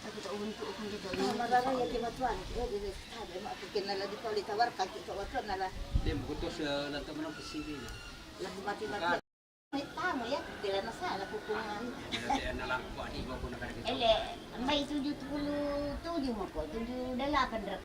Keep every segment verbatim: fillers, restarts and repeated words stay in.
Aku tak untung pun kita. Marah ya kita tuan. Oh, dia tak ada mak kita nala di kau di tawar kaki kau tuan nala. Dia betul selantak menang P C B ni. Lagu mati-mati. Tamu ya, bila nasa lagu kungan. Ele, ambai tujuh puluh tujuh mako, tujuh delapan.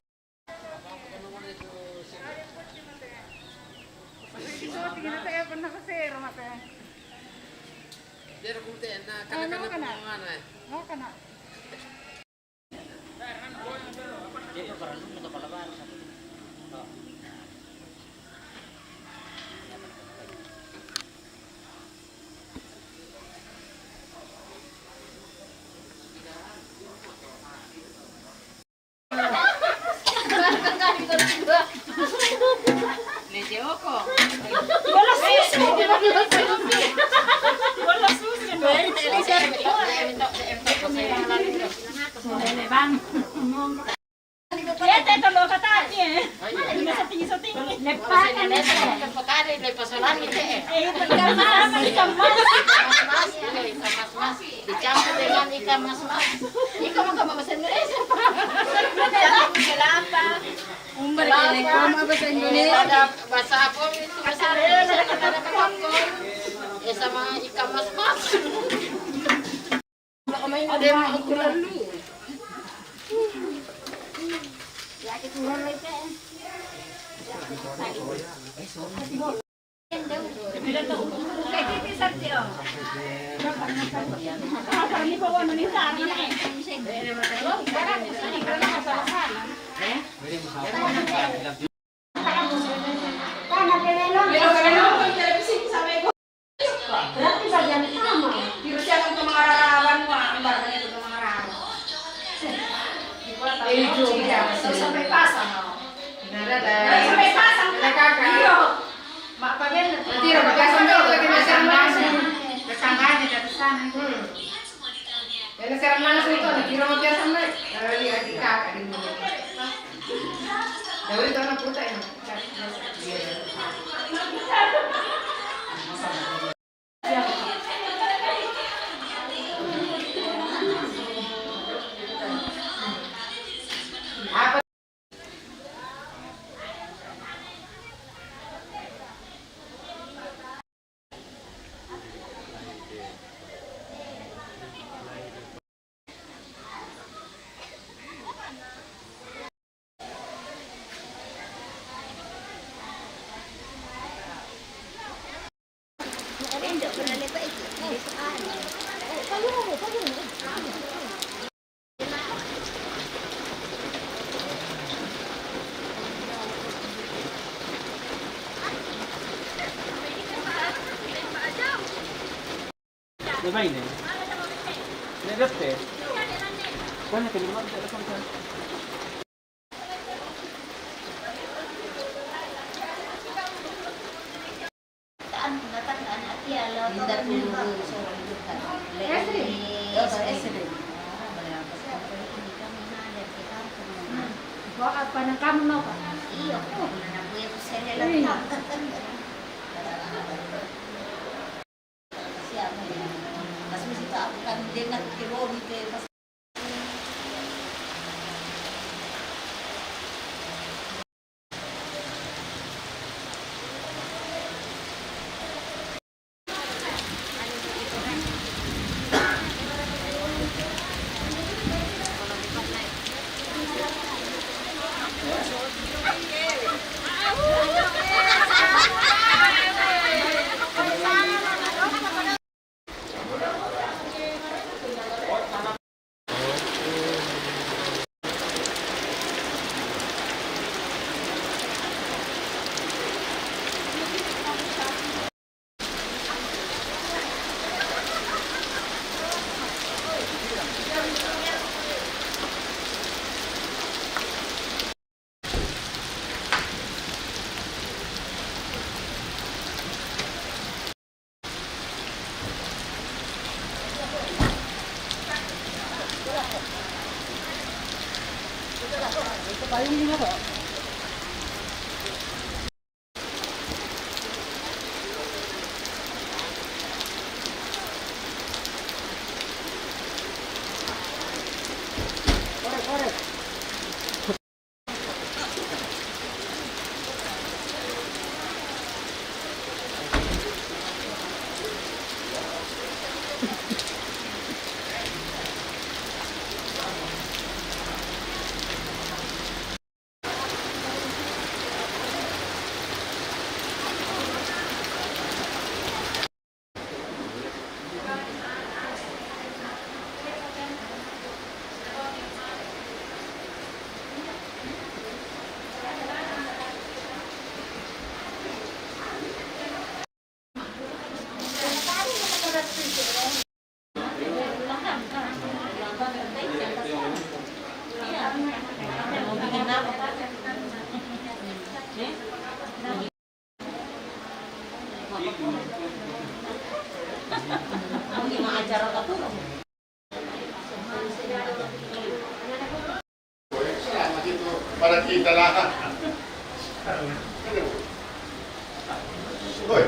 Dicampur dengan ikan mas-mas. Ikan apa bahasa Indonesia? Dicampur kelapa. Kelapa. Ada bahasa apa itu? Bahasa Indonesia kita ada kelapa. Eh, sama ikan mas-mas. Ada yang aku lalu. Ya, kita mulai, Teh. Berarti bagian sama. Kira siapa yang mengarah-arah, ambar itu mengarah-arah. Sampai pasang. Sampai pasang. Iya. Mak pamer. Tiro, pakai sampai pakai masker langsung. Tetangganya dari sana. Hmm. Yang serang langsung itu, tiro, pakai sampai. Kalau lihat di kakak di rumah. Jauh itu anak putar ya. Dove vai? Ne dette? Quando che mi guarda la conta? Apa nang kamu no? Iya, aku nang aku ya saya. Para kita lahat. Hoy.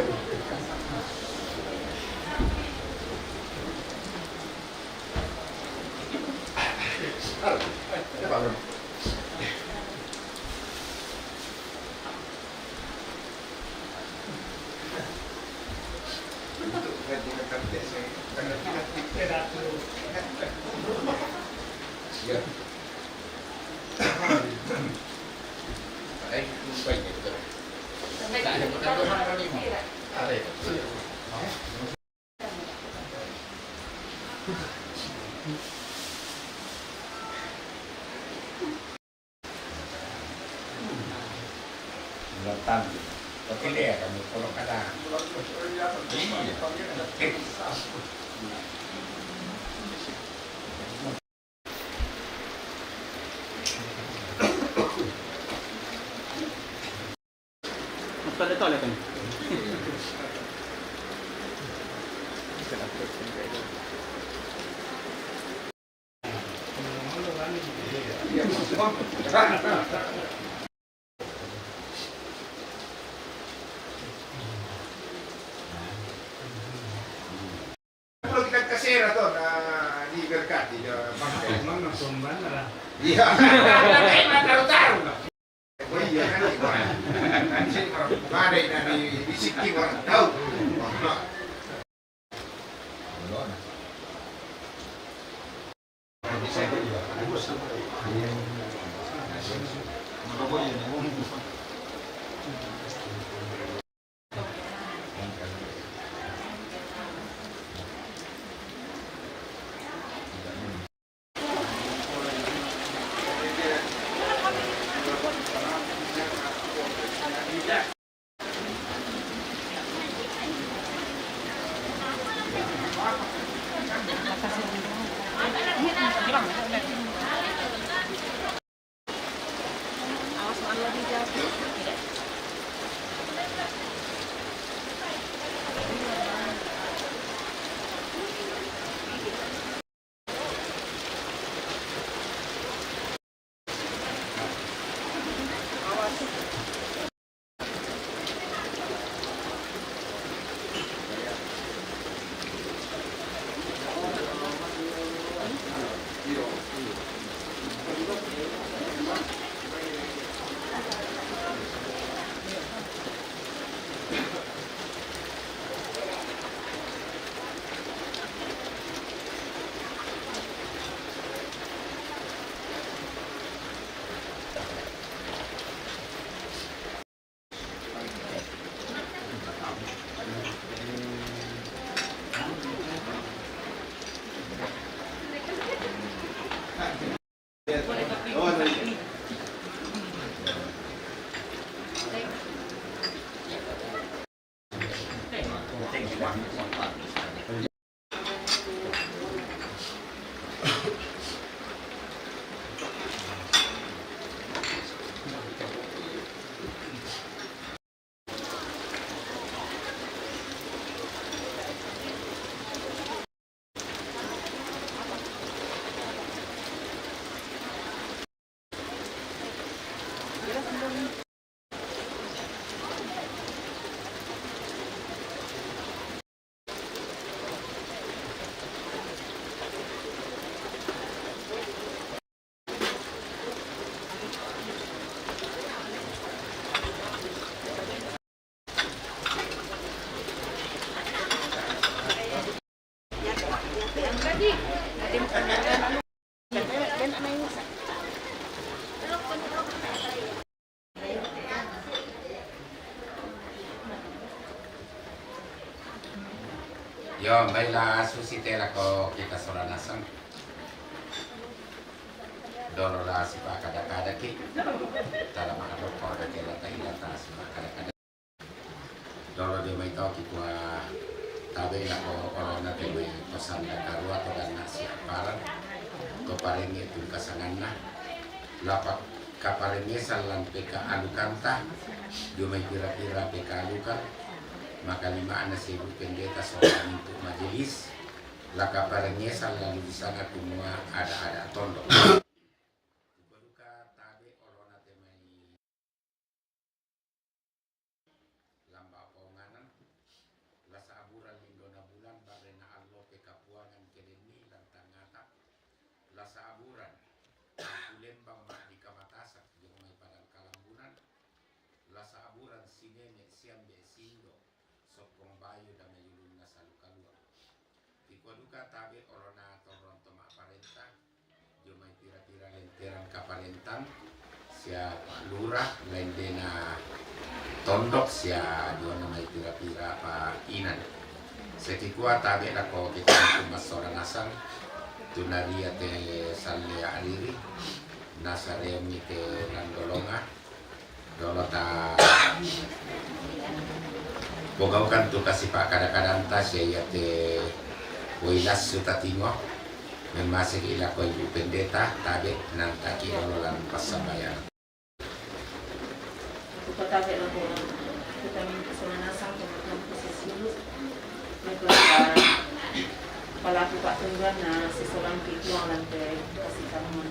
Importante. Porque lea, cuando coloca la... Pero kita kasera to na di berkati da bangke. Mang na sumban na. Iya. Ay, mataru-taru na. Oh, iya, kan, ikaw, ah. Kasi, parang, bagay na ni, ni Siki, parang, daw. Yo, baiklah, susi tela ko kita sola nasang. Dolo la sipa kada-kada ki. Tala maka doktor da tela ta ila ta sipa kada-kada. Dolo de mai tau ki kua tabe ila ko olona te mai to sanda karua to dan nasi aparan. To parenge tungka sanganna. Lapa kaparengesan lan peka alukanta. Dio mai pira-pira peka alukan. Maka lima ana sebu pendeta sola mintu majelis. Laka parengesan lalu di sana kumua ada-ada tondo. Kubaduka tabe olona te mai lamba paunganan. Lasa aburan lindona bulan barena allo pekapuangan kedenni lantangata. Lasa aburan aku lembang ma di kamatasak jong mai padang kalambunan. Lasa aburan sinene siambe sindo. Sokkong bayu dame yulunna saluka-lua. Kikua duka tabe olona torong to ma'parenta. Jomai pira-pira lenteran kaparentan sia Pak Lurah lendena tondok sia juana mai pira-pira pa inan. Sekikua tabe lako kita massola nasang tunaria te salle ariri nasaremi te landolonga. Dolo ta pogaukan tu kasi pakada-kadanta sia iate woi lassu tatingo. Memmaseki ilako ibu pendeta tabe nantaki dolo lan passambayang. Aku tabe lako kita minta sola nasang teman-teman sisulu. Mereka palaku pak tungguan na sisolang kituang lante kasi taman.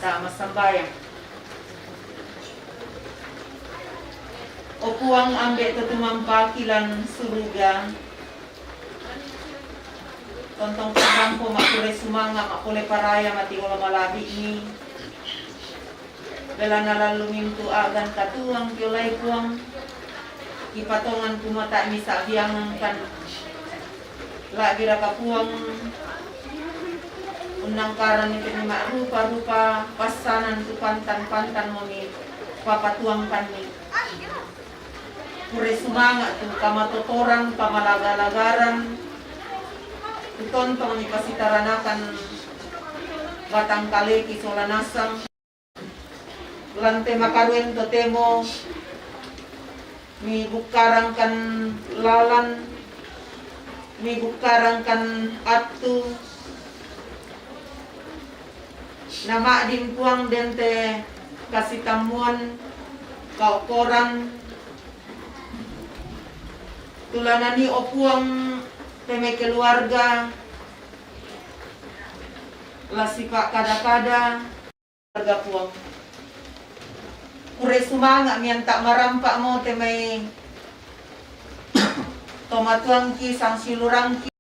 Ta massambayang. O Puang, ambe' to tumampaki lan suruga. Tontong parampo makkure sumanga' makkule paraya mati olo mala'bi'mi. Belana lallu mintu' a'gan katuang kiolai Puang. Kipatongan kumua ta'mi sa'biangangkan. La'biraka Puang unnangkaranni te ma'rupa-rupa passanan tu pantan-pantan moni papatuangkanni. Pure sumanga' tu kamatotoran, kamalagala-garan, tu tontong mipasitaranakan batang kaleki sola nasang. Lante makaruen totemo mibukkarangkan lalan, mibukkarangkan attu, nama'din Puang dente kasitammuan, kaokoran, tulanani o Puang teme keluarga, lasipa kada-kada. Keluarga Puang. Pure sumanga' mianta' marampa'mo te mai tomatuangki, sangsiulurangki.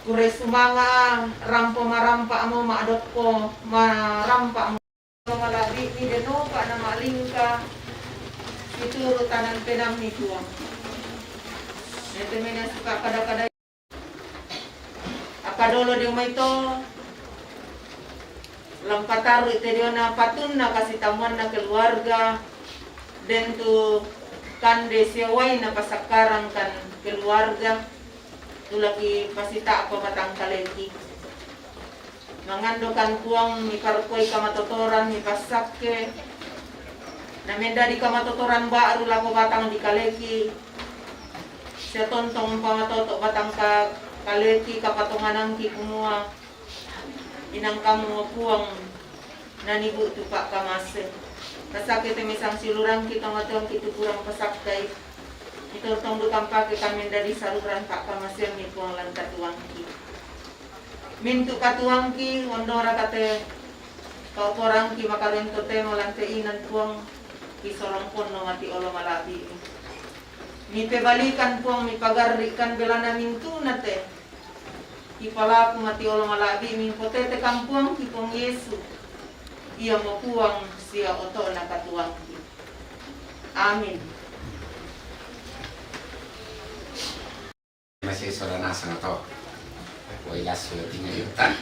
Pure sumanga' rampo marampa'mo, ma'dokko marampa'mo. Mala'bi'mi denopa na ma'lingka situru' tanan penammi Puang. Ete mena sipa kada-kada. Apa dolo dio mai to lampatarru' te diona patunna kasitammuanna keluarga, dentu kande sia wai napasakkarangkan keluarga, tulaki pasita'pa batang kaleki. Mangandokan Puang miparkuai kamatotoran mipassakke, namendadi kamatotoran ba'ru lako batang di kaleki, sia tontong mpamatoto' batang ka-, kaleki kapatonganangki kumua, inangkammu o Puang, nanibu'tu pa'kamase. Passakke te mai sangsiulurangki, tomatuangki tu kurang pasakkai. Mitontong duka mpake kami mendadi saluran pa'kamaseammi Puang lan katuangki. Mintu' katuangki, ondoraka te kaokorangki makaruen totemo lan te inan Puang, kisorong ponno mati olo mala'bi'mi. Mipebalikan Puang, mipagarri'kan belana mintu'na te kipalaku mati olo mala'bi'mi, potetekan Puangki Puang Yesu, iamo Puang sia oto'na katuangki. Amin. Masih sola nasang to. Woi lassu tinggal yuta.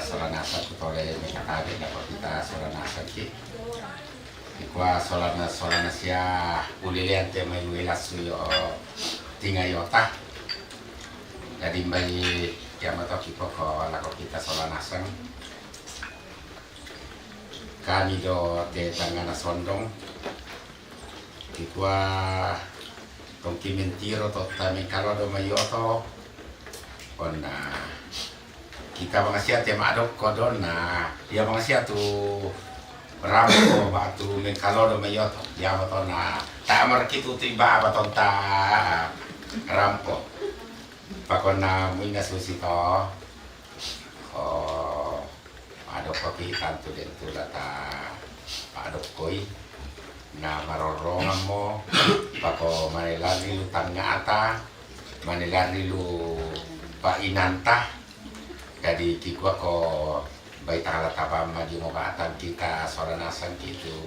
Sola nasang ku tole mekatabe na ko kita sola nasang ki. Ikua sola na, sola na sia ulelean te mai wela suyo tinga yota. Jadi mai kiama toki poko lako kita sola nasang. Kami do te tangana sondong. Ikua tongki mentiro to tami kalo do mayoto. Ona kita mangasia te madok kodona. Dia mangasia tu rampo batu mengkalo do mayoto. Dia matona. Tak markitu tu iba batonta rampo. Pakona muina susi to. Oh, padokko ki tantu den tu lata padokkoi na marorrongan mo pako manelari lu tangata manelari lu pa inanta. Jadi kikua ko bai tala tabang maju mo batang kita sola nasang kitu.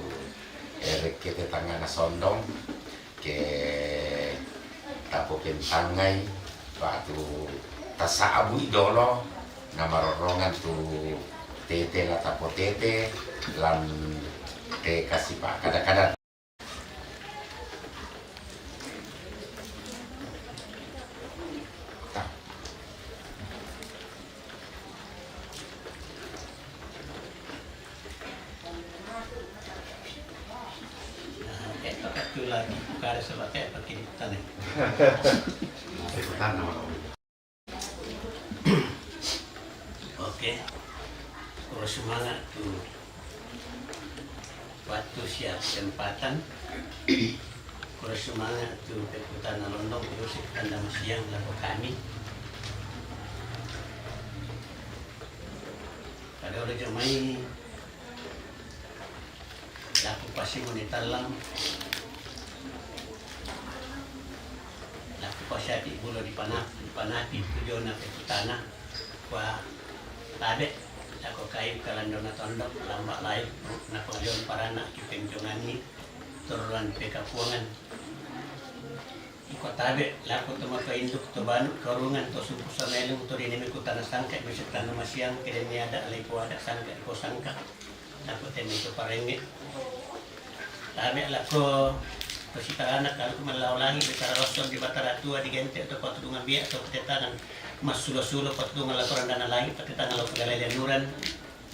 Erek kita tangana sondong. Ke tapopentangai batu tasa'abui dolo na marorrongan tu tete la tapotete lan te kasi pakada-kada. Nah, eh, pakai tu lagi, bukan ada sebab eh pakai di tanah. Oke, kalau semangat tu waktu siap kesempatan. Kuro sumanga tu pekutana londong, kuro si kanda masiang lako kami. Kada olo jomai laku pasi muni talam, laku pasi ati bulo di panah, di panati tujona pekutana. Kua tabe lako kayu kalandona tondok lamba layu na pangalion parana kipenjonganni. Turuan pekapuangan. Iko tabe lako to maka induk to banu karungan to sumpu samelung to dinimi kutana sangka misi tana masiang kedeni ada leko ada sangka iko sangka. Lako temi to parenge. Tabe lako to sitaranak kalau malao langi betara roson di batara tua digente to patudungan biak to petetangan. Masulo-sulo patudungan laporan dana langi petetangan lako galai lianuran.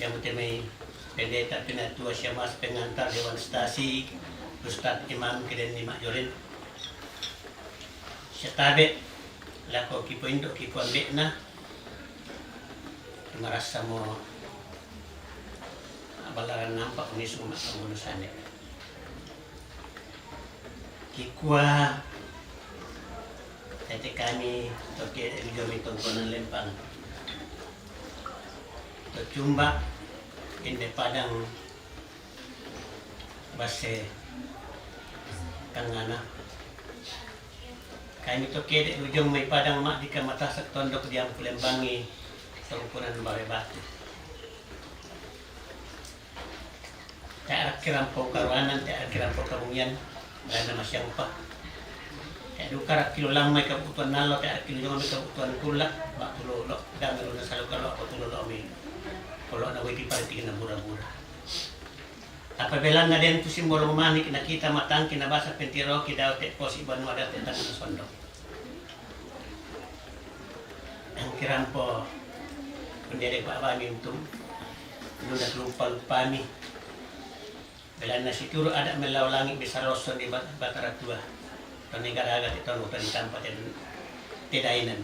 Yang utamai pendeta, penatua, siamas, pengantar, dewan stasi, ustad, imam, kiden ni mak jorin. Setabe lako kipo indo kipo ambekna. Marasa mo balaran nampak unisung mak kamu sane. Kikua tete kami toke jomi tongkonan lempang. Tocumba inde padang base kangana. Kami tokede ujung mai padang mak di kamatasak tondok diam kulembangi tongkonan bawe batu. Te arak kirampo karuanan, te arak kirampo kabungian, lana masiang upa. Te duka arak kilo lamai kabutuan nalo, te arak kilo jomai kabutuan kula, bak tulo lo, dami lo na salo kalo, aku tulo lo mi. Kolo na witi paritik na bura-bura. Apa belan na den tu simbolo manik na kita matang kina basa pentiro kidau te posi banua date tangan sondok. Angkirampo pendere baba mintu nunda lupa lupami. Belana situru ada melau langi bisa roson di bat- batara tua. Toni garaga ti tonu toni tampa ten tedainan.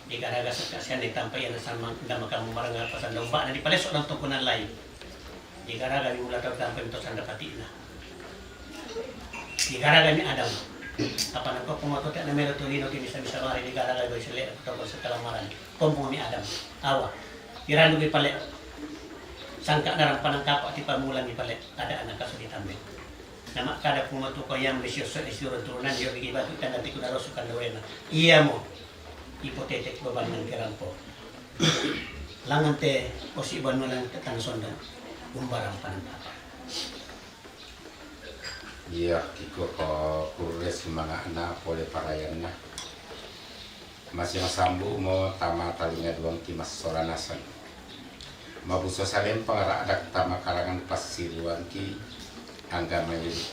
Di garaga sekasian di tampa iana sama ndama kamu maranga pasan domba na di paleso nang tongkonan lain. Di garaga mi mula tau tampa to sanda patina. Di garaga mi Adam. Apa na koko moto te na melo tolino ti bisa bisa mari di garaga go isele to ko setelah maran. Kompo mi Adam. Awa. Irandu mi pale. Sangka narang panang kapa ti pamula mi pale. Ada anak kasu di tambe. Nama kada kuma tu ko yang besio so isuro turunan yo bigi batu tanda tiku daro sukan dawena. Iya mo. Ipo tetek beban nang kerampo. Langan te osi banua lang te tang sondang. Umbarang panang kapa. Iya, iko ko kurre sumanga'na pole parayanna. Masiang sambu mo tama talinga duangki massola nasang. Mabuso salempang ra'dak tama karangan passiruangki angga maili.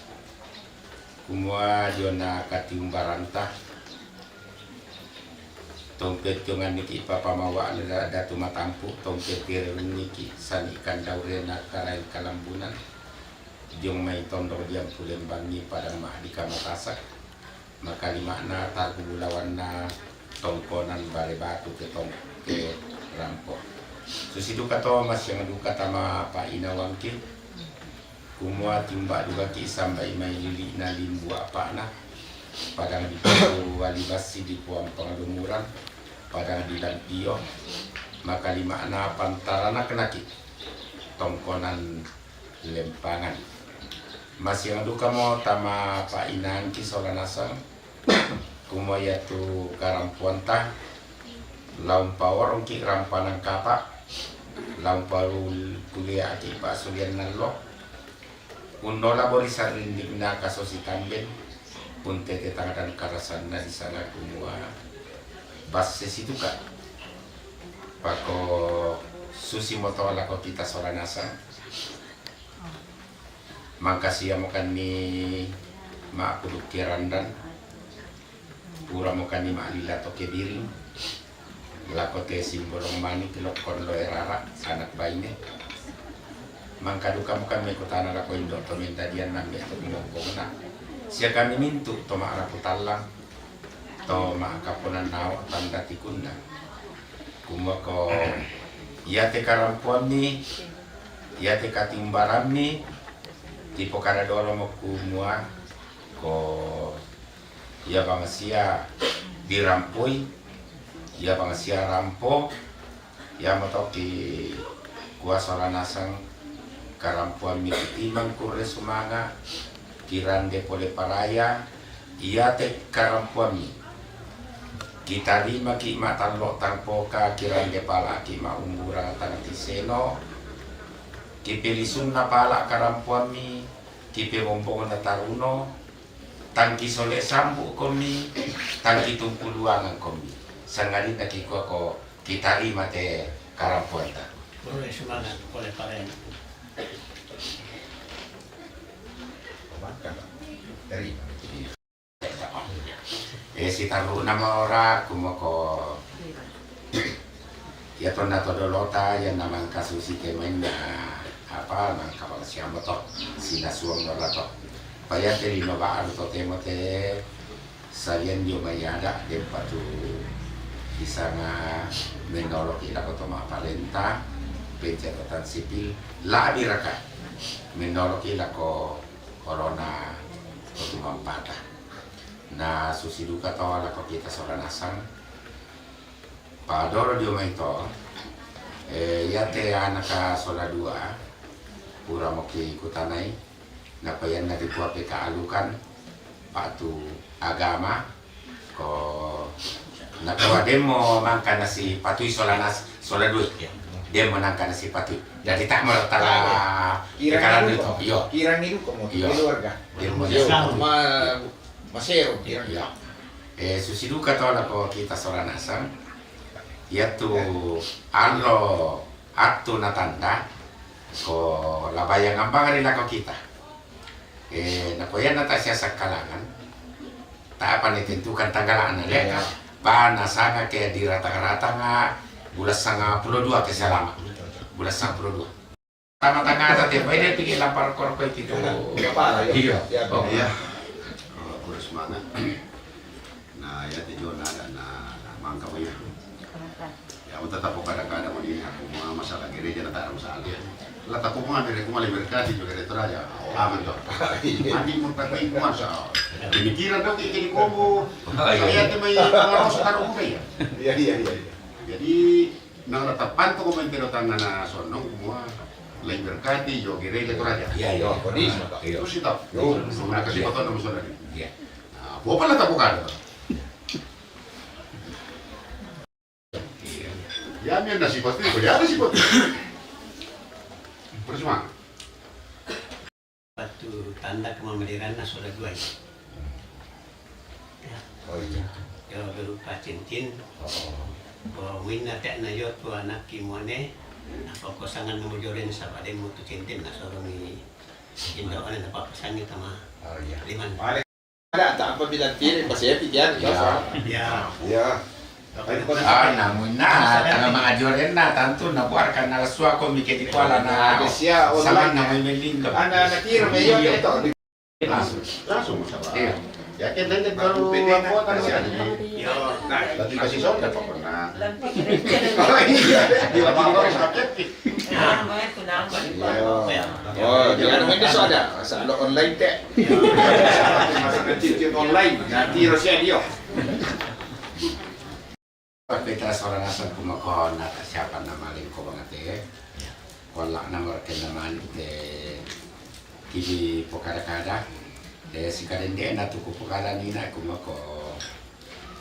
Kumua diona katiumbaranta, tompe tionganniki papamawa'na da-, datu matampu, tompe tirenniki sani kandaurena karaeng kalambunan, diong mai tondok diampu lembangi padang ma'dika matasak. Makalima'na tarku bulawanna tongkonan bare batu ke tong-, ke rampo. Susi duka to masiang duka tama pa'inawangki. Kumua tiumba dukaki samba'i mai lili'na limbu apa'na. Padang di Puang Alibassi di Puang Pangalumuran. Padang di Lampio. Makalima'na pantaranaknaki tongkonan Lempangan. Masiang dukamo tama pa'inangki sola nasang, kumua iatu karampoanta, la umpaorongki rampanan kapa, la umpakul-, kulia'ki pa'sulian allo, unnola bori sarrindikna kasosi tamben, untete tangdan karasanna disanga kumua basse situka. Pako susi moto lako kita sola nasang. Mangkasiamokanni ma'pudukki randan, puramokanni ma'lila to kebiring, lako te simbolong manik lokkon loe rara, anak baine. Mangkadukamokan mekutana lako indo to mendadian nambe to kumompongna. Sia kami mintu to ma'rapu tallang, to ma'kaponan nao tanda tikunna. Kumuako, iate karampoammi, iate katimbarammi, tipokada dolomo kumua, ko ia bangsia dirampoi, ia bangsia rampo, iamoto ki kuasa la nasang karampoammi kitimang kurre sumanga, kirande pole paraya, iate karampoammi. Kitarimaki matallo tangpoka, kirande palaki maumburang tang tiseno, kipilisunna pala karampoammi, kipemompongna taruno, tang kisole sambu komi, tang kitumpuluangan komi. Sangadinna kikuako kitarima te karampoanta. Boleh semangat, boleh pareng. Terima. E, sitarru'na maora kumoko. Iatonna to dolota, ianna mangkasusi te mainna, apa, mangkabang siamo to, sinasuang nora to. Payate lino ba'ru to temo te, salian dio maiada, dempa tu disanga menoloki lako to ma'parenta, pencatatan sipil, labi raka menoloki lako corona to tumampata. Na susi duka to lako kita sola nasang. Padolo dio mai to, e, iate anaka sola dua, pura moki kutanai, napayanna di kua pekaalukan, patu agama, ko nakawa demmo mangka nasi patui sola nas-, sola dua. Demmo nangka nasi patui. Jadi tak mertala. Irang pekalan itu, iyo. Irang itu komo, iyo, keluarga. Demmo. Iyo. Sama Masero, kira. Iya. E, susi duka to lako kita sola nasang. Iatu allo attu natanda ko labayang ambang ri lako kita. E, nako ianna ta sia sakkalangan, ta apa ne tentukan tanggalana, le? Iya. Ba nasanga ke di rata-rata nga bulan sanga pulo dua ke selama. Bulan sanga pulo dua. Tama tangata te, pai de pigi lapar korko itu. Kepala, iya. Iya. Oh. Iya. Kalau kurus semangat. Nah, ya, tujuan ada, nah, nah, mangka, ya. Ya, aku tetap kada-kada mau ini, aku mau masalah gereja, nah, tak ada masalah. Iya. Lah, tak mau ambil, aku malah berkati juga, itu aja. Oh, aman, tuh. Iya. Mandi mau pakai puasa. Pemikiran dong, kayak gini, komo. Oh, iya. Saya tuh, mai, kalau harus taruh, ya. Iya, iya, iya, iya. Jadi, Nang ratapan to komentero tangana sonnong kumua, lai berkati, yo gereja Toraja. Iya, iya. Yo, kondisi, Pak. Iya. Terus itu. Yo, sebenarnya kasih foto nomor saudari. Iya. Nah, bapak lah tak bukan. Iya. Ya, ini ada sifat itu, ya ada sifat itu. Terus, Mak. Patu tanda kemamadiranna sola duai. Ya. Oh, iya. Berupa cincin. Bo minna te na yo tu anak ki muane. Apa ko sangan mo joren saba de mo tu cincin na soro ni indo ane na papa sangi tama. Oh, iya. Liman. Ada tak apabila tirik pas ya pikiran. Ya. Ya. Ya. Ah, namun na, tama ma ajoren na, tantu na buar kan na lasua ko mi ke di kuala na. Ada sia sama online. Na mai meling. Ana na tiro me yo. Iya. Langsung. Langsung sama. Iya. Ya kan dan baru apa kan sia. Iya. Nah, lagi kasih sound apa pernah? Oh iya, di lama harus pakai. Iya. Oh, jangan main di soda. Asal online teh. Masa kecil online. Nanti Rusia dia. Pakita sola nasang kumako nata siapa nama lingko bangate. Kola nama raken nama te kini pokada-kada. De sikadende na tuku pokada nina kumako.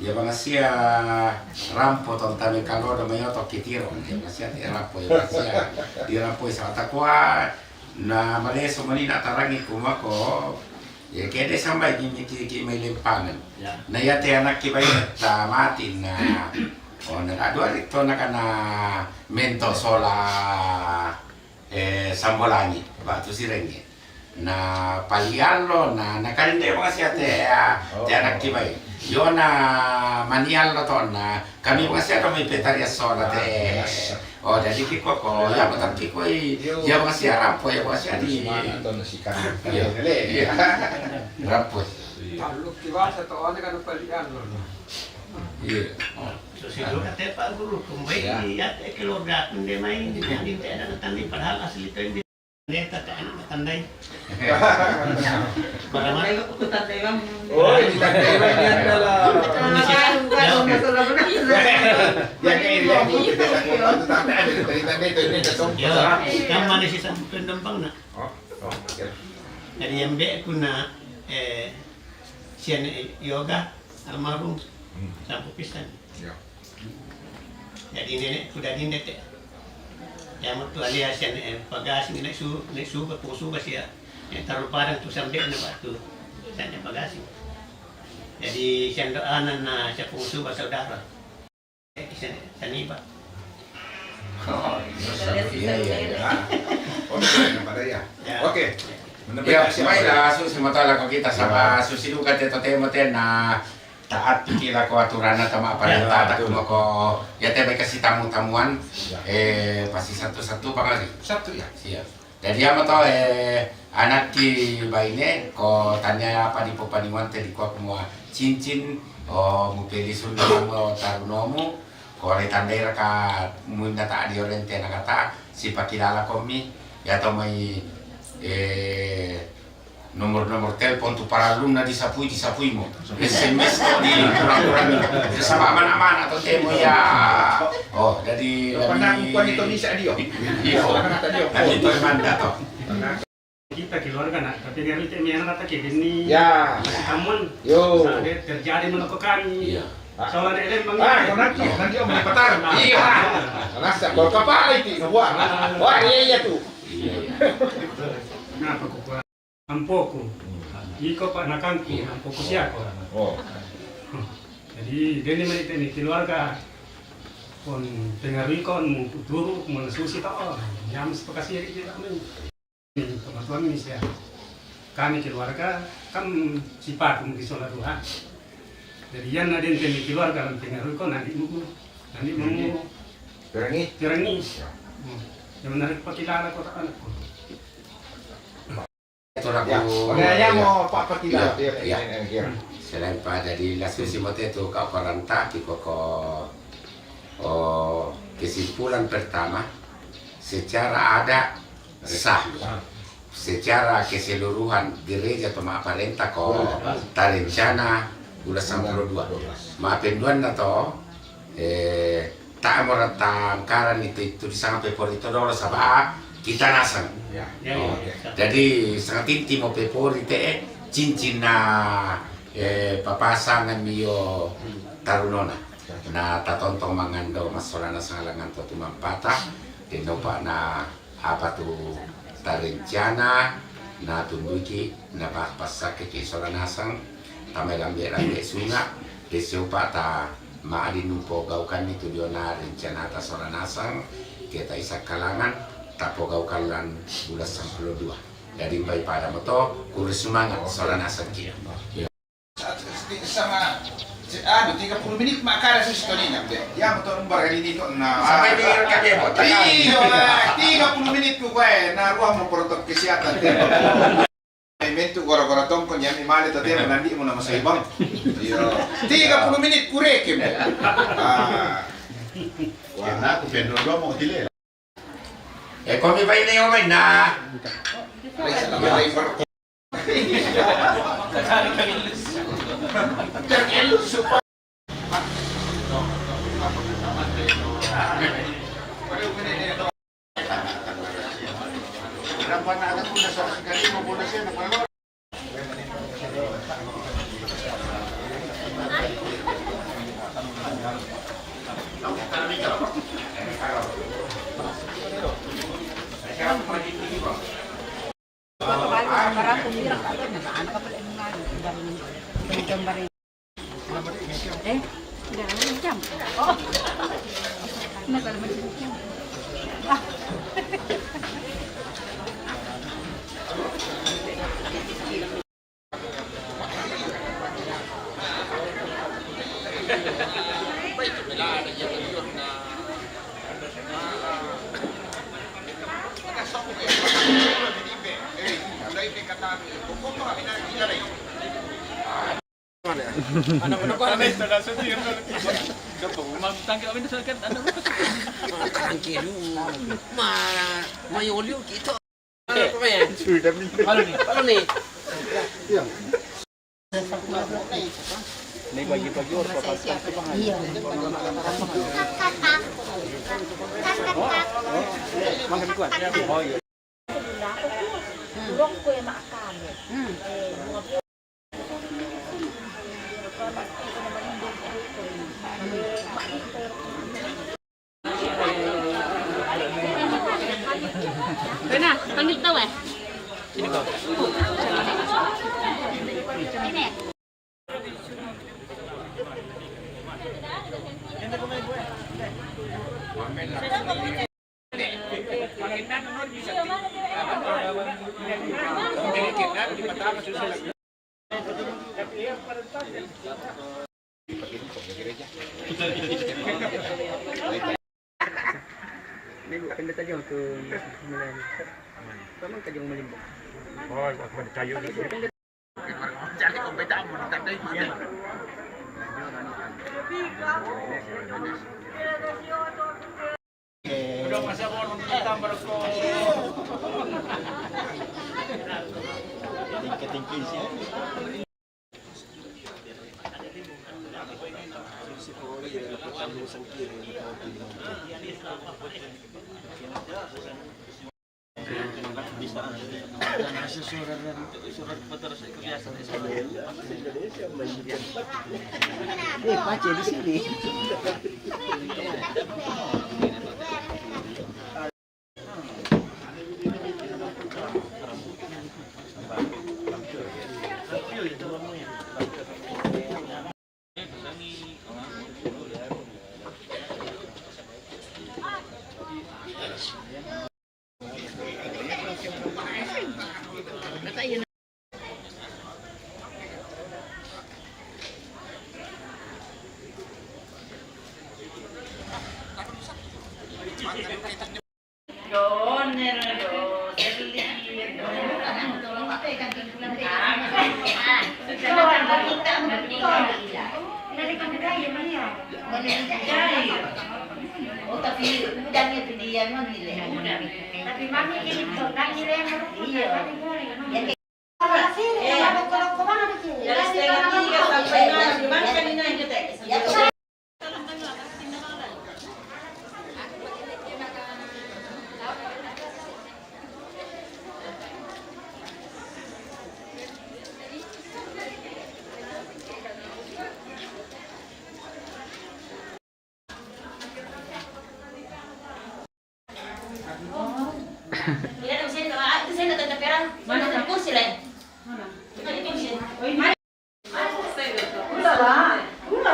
Ya bangsia rampo tontame kalo do mayoto kitiro. Ya bangsia te rampo ya bangsia. Di rampo sa takwa na maleso manina tarangi kumako. Ya kede sampai di miti ki mai lempangan. Ya. Na ya te anak ki bai ta mati na. Oh na dua rito na kana mento sola eh sambolangi batu sirenge. Na palialo na na kande bangsia te ya te anak ki bai. Yo na manialo to na kami bangsia to mai petaria sola te. Oh, jadi kiko ko ya betul kiko i. Ya bangsia rampo ya bangsia di. Mana to na sikan. Iya. Iya. Rampo. Iya. Taluk ki basa to ane kan palian lo. Iya. Oh. So si dulu kata Pak Guru kumbai ya te keluarga kunde mai di yang di te ada tandai padahal asli to ini. Neta te anak tandai. Para mana? Tandai aku tandai bang. Oh, ini tandai bang ini adalah. Yang ini yang itu tandai itu ini satu. Ya, kan mana si sampai dempang nak? Oh, oh, oke. Jadi yang be kuna eh sian eh, yoga almarhum sampu pisan. Ya. Jadi nenek kuda dinde te. Ya mutu alia sian eh, pagasing nek su nek su ke pusu ke sia. Nek taru padang tu sampai na batu. Sian eh, pagasing. Jadi sian doa na sia pusu saudara. Sani, Pak. Oh, iya, iya, iya. Oh, pada ya. Ya. Oke. Ya, baiklah, susi mata lah kita sama susi duka te totemo te na taat piki lah ko aturan na tama apa yang taat aku mau ko ya te baik kasih tamu-tamuan eh pasti satu-satu bang Ali. Satu ya. Siap. Jadi ama to eh anak ki baine ko tanya apa di popaniwan te di ko kumua cincin o mupeli sunda mo tarunomu ko le tandai raka muinda ta di orente na kata si pakilala komi ya to mai eh nomor-nomor telepon tu para alumna di sapui di sapui mo S M S ko di kurang-kurang ni sama mana-mana to temo ya oh jadi pernah lebih kuat itu bisa dia. Iyo. Nanti to manda to. Kita keluarga nak, tapi dia itu mian kata ke gini. Ya. Namun yo. Saat dia terjadi menurut kami. Iya. Soalnya dia memang ah, kau nanti nanti om di petar. Iya. Nasa kau kapal itu nubuat. Wah iya iya tu. Iya iya. Kenapa kau kuat? Ampoku. Iko pak nakanku, ampoku siapa? Oh. Jadi dia ni mereka ni keluarga. Kon pengaruh ikon mau turu, mau susi tau. Nyam sepakasiri dia kami. Kebetulan ni sia kami keluarga kan sifat mungkin sola dua. Jadi yan na den temi keluarga lan pengaruh ko nandi muku nandi muku. Perangi. Perangi. Yang menarik pakilala kota anakku. Itulah ya. Oke ya mau pak pakilala. Iya. Selain pada di lasu si mote tu kau koranta kiko ko oh, kesimpulan pertama secara ada sah. Secara keseluruhan gereja to ma parenta ko tarencana bula sampulu dua. Ma penduan na to eh ta mora tangkaran itu itu di sanga pepori to dolo saba kita nasang. Jadi sangat inti mo pepori te cincin na eh papasangan mio tarunona. Na tatontong mangando masola na sangalangan to tumampata denopa na apa tu tarencana na tunduki na ba pasake ke sola nasang tamai lambe lambe sunga Siupata ma'adin nu pogaukan itu diona rencanata sola nasang, kita isa kalangan, tapogaukan lan bulan sampulu dua. Jadi bai pada moto, kuri semangat sola nasang kia. Sama, anu, tiga puluh menit makara sis to nina be. Ya moto barang ini kok na. Sampai di R K B, tiga puluh menit ku kue, na ruang mau protokol kesehatan. Mentu gora-gora tongkon, ya, mi male tadi menandi mau nama saibang. Iya. Tiga puluh menit kureke. Ah. Wah, aku pendor dua mau tile. Eh, kami paine omai na. Eh, udah jam. Oh. Nah, kalau macam ah. Anak, anak, anak. Anak, anak, anak. Coba, Umar, tangkil, apa ini, saya kan, anak, anak. Tangkil dulu. Ma, mayolio kita. Sudah minta. Halo nih. Halo nih. Iya. Ini bagi-bagi orang pakai. Iya. Makan kuat. Oh iya. Hmm. Rena, panggil tahu eh? Sini kau. Sini. Ini bukan pendeta jauh tuh, Mas Mulyani. Kamu ke jauh melimbang. Oh, pendeta jauh. Cari kompeta mau ditandai mati. Udah masa mau ditambah rokok. Tingkat-tingkat sih. Eh, baca di sini. Oh, tapi udah itu dia, non, nilai. Tapi mami ini bukan nilai yang iya. Yang kayak dari setengah tiga sampai enam, gimana kan ini aja, Teh? Ya, mana kursi, Le? Mana kursi? Udah lah, udah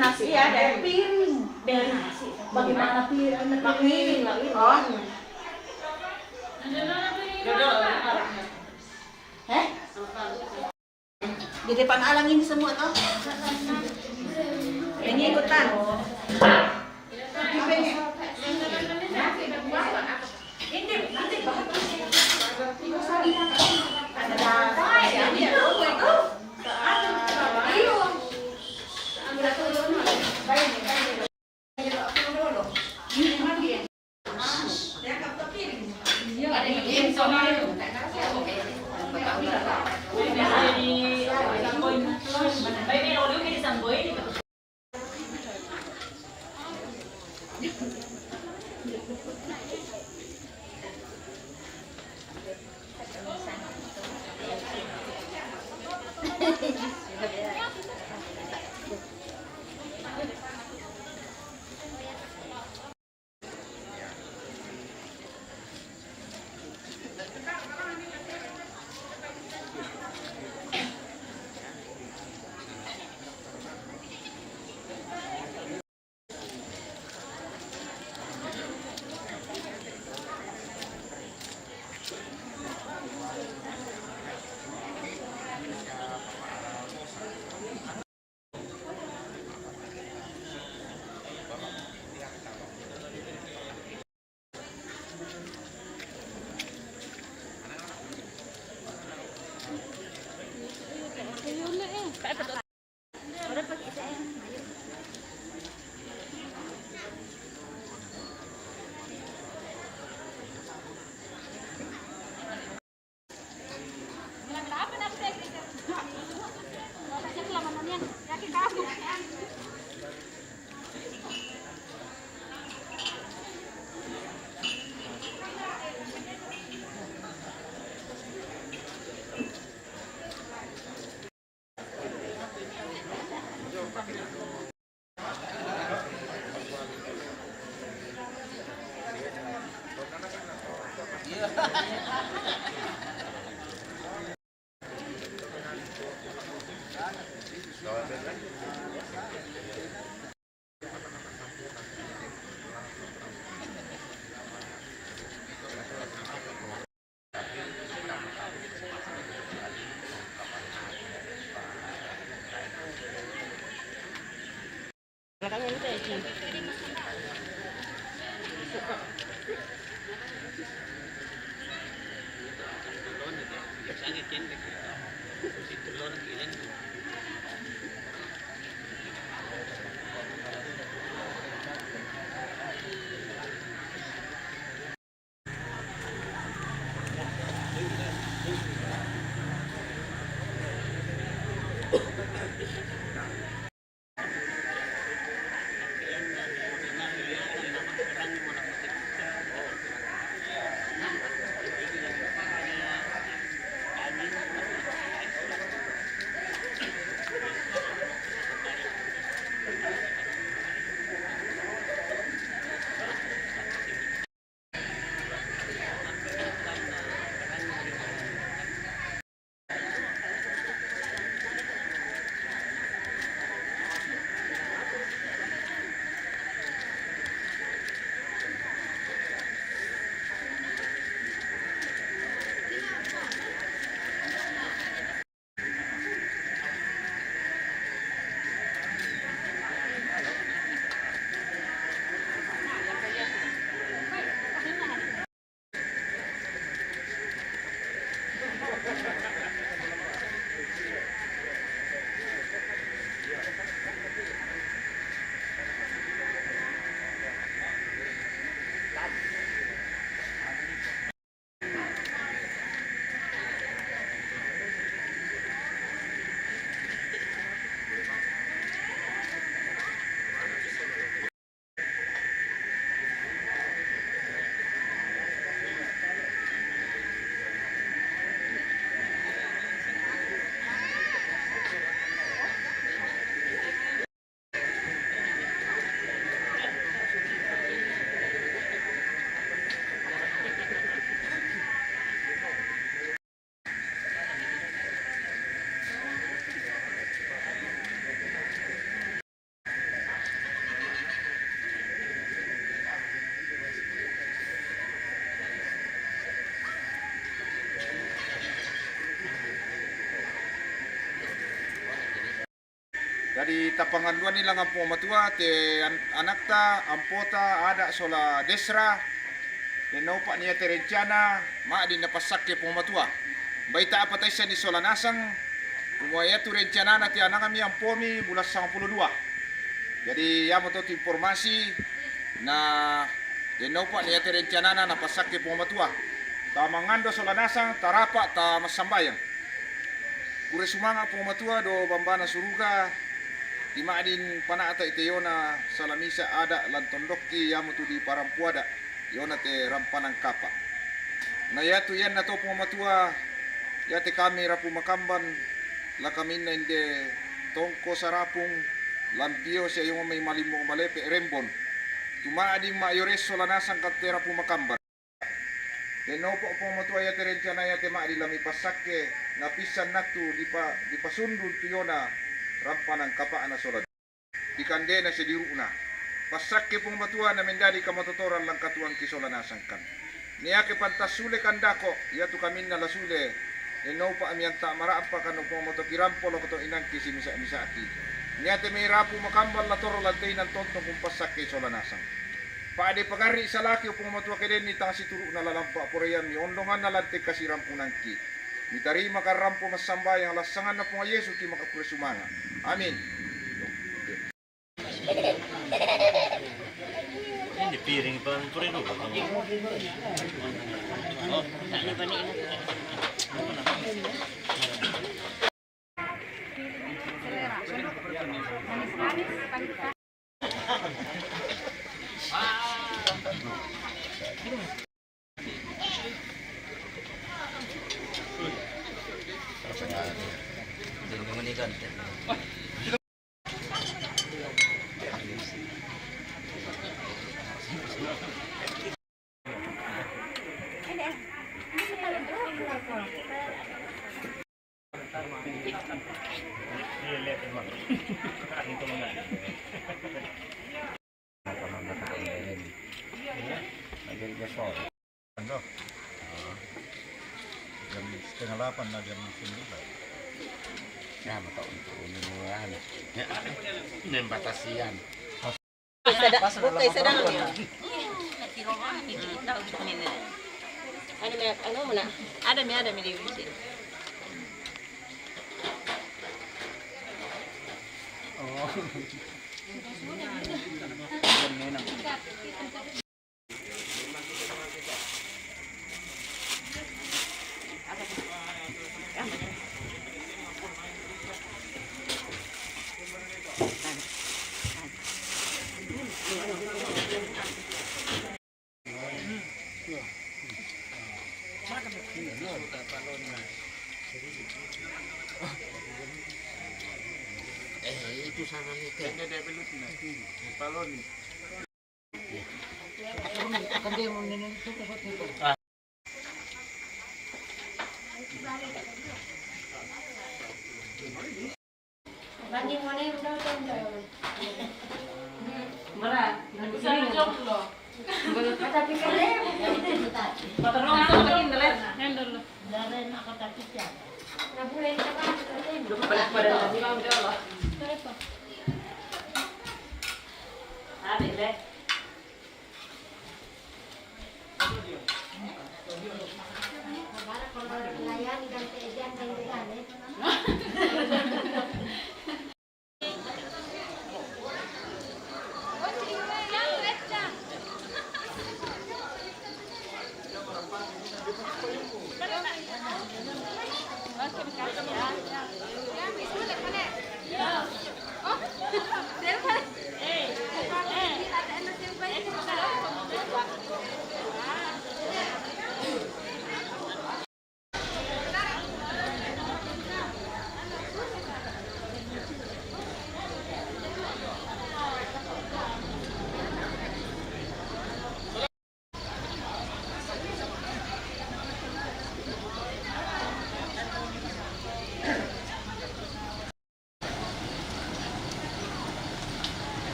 Nasi. Iya, ada piring. Dari nasi. Bagaimana piring? Piring. Oh. Heh? Di depan alang ini semua, toh. Ini ikutan. Jadi tapanganduanni langngan Puang Matua te an-, anakta, ampota, Ada sola Desra, den naupa'ni iate rencana, ma'din napassakke Puang Matua. Baita apa taissenni sola nasang, kumua iatu rencanana te anangmi ampomi bulan sangpulo dua. Jadi iamoto tu informasi, na den naupa'ni iate rencanana napassakke Puang Matua. Tamangando sola nasang, tarapa', tamassambayang. Pura sumanga' Puang Matua do Bambana Suruga, tima'din pana'ta'i te iona sala misa' Ada lan tondokki, iamotu diparampu Ada, iona te rampanan kapa'. Na iatu iannato Puang Matua, iate kami rapu makamban, la kaminna inde tongko sarapung, lampio sia ioma mai malimmo malepe' rembon. Tuma'din ma'ioresso la nasang katte rapu makamban. Den naupa'o Puang Matua iate rencana iate ma'din la mipassakke, napissan nattu dipa-, dipasundun tu iona rampanan kapa'na sola dikandena sia diuru'na. Passakke Puang Matua na mendadi kamatotoran lan katuoangki sola nasangkan. Niake pantas sule kandako, iatu kaminna la sule, den naupa'mi anta' mara'pa kan Puang Matua kirampo lako to inangki simisa'-misa'ki. Niate mai rapu makamban la torro lan te inan tontong kumpassakke sola nasang. Pa'de pagarri' salaki, o Puang Matua, ke denni tang situru'na la lampa' poraiammi ondonganna lan te kasirampunangki. Mitarima kan rampo massambayang lan sanganna Puang Yesu ki makakure sumanga'. Amin. Ini piring pan puri dulu. Jam setengah delapan lah, jam sembilan. Ya, maka untuk umur, anu. Ini batasian. Bukai sedang, bukai sedang. Anu, anu mana? Ada mi, ada mi di sini. Oh. Eh, itu sama nih, Teh. Ini dia belutnya. Balon nih.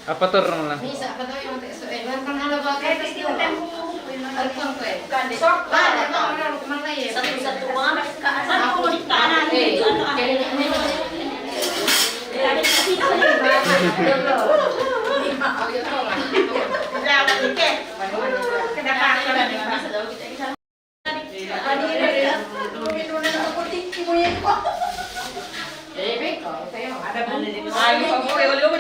Apa turun lah? Satu-satu, ah, mas ka-, satu di kanan, eh, itu, anu, ah. Kenapa? Ada bumbu.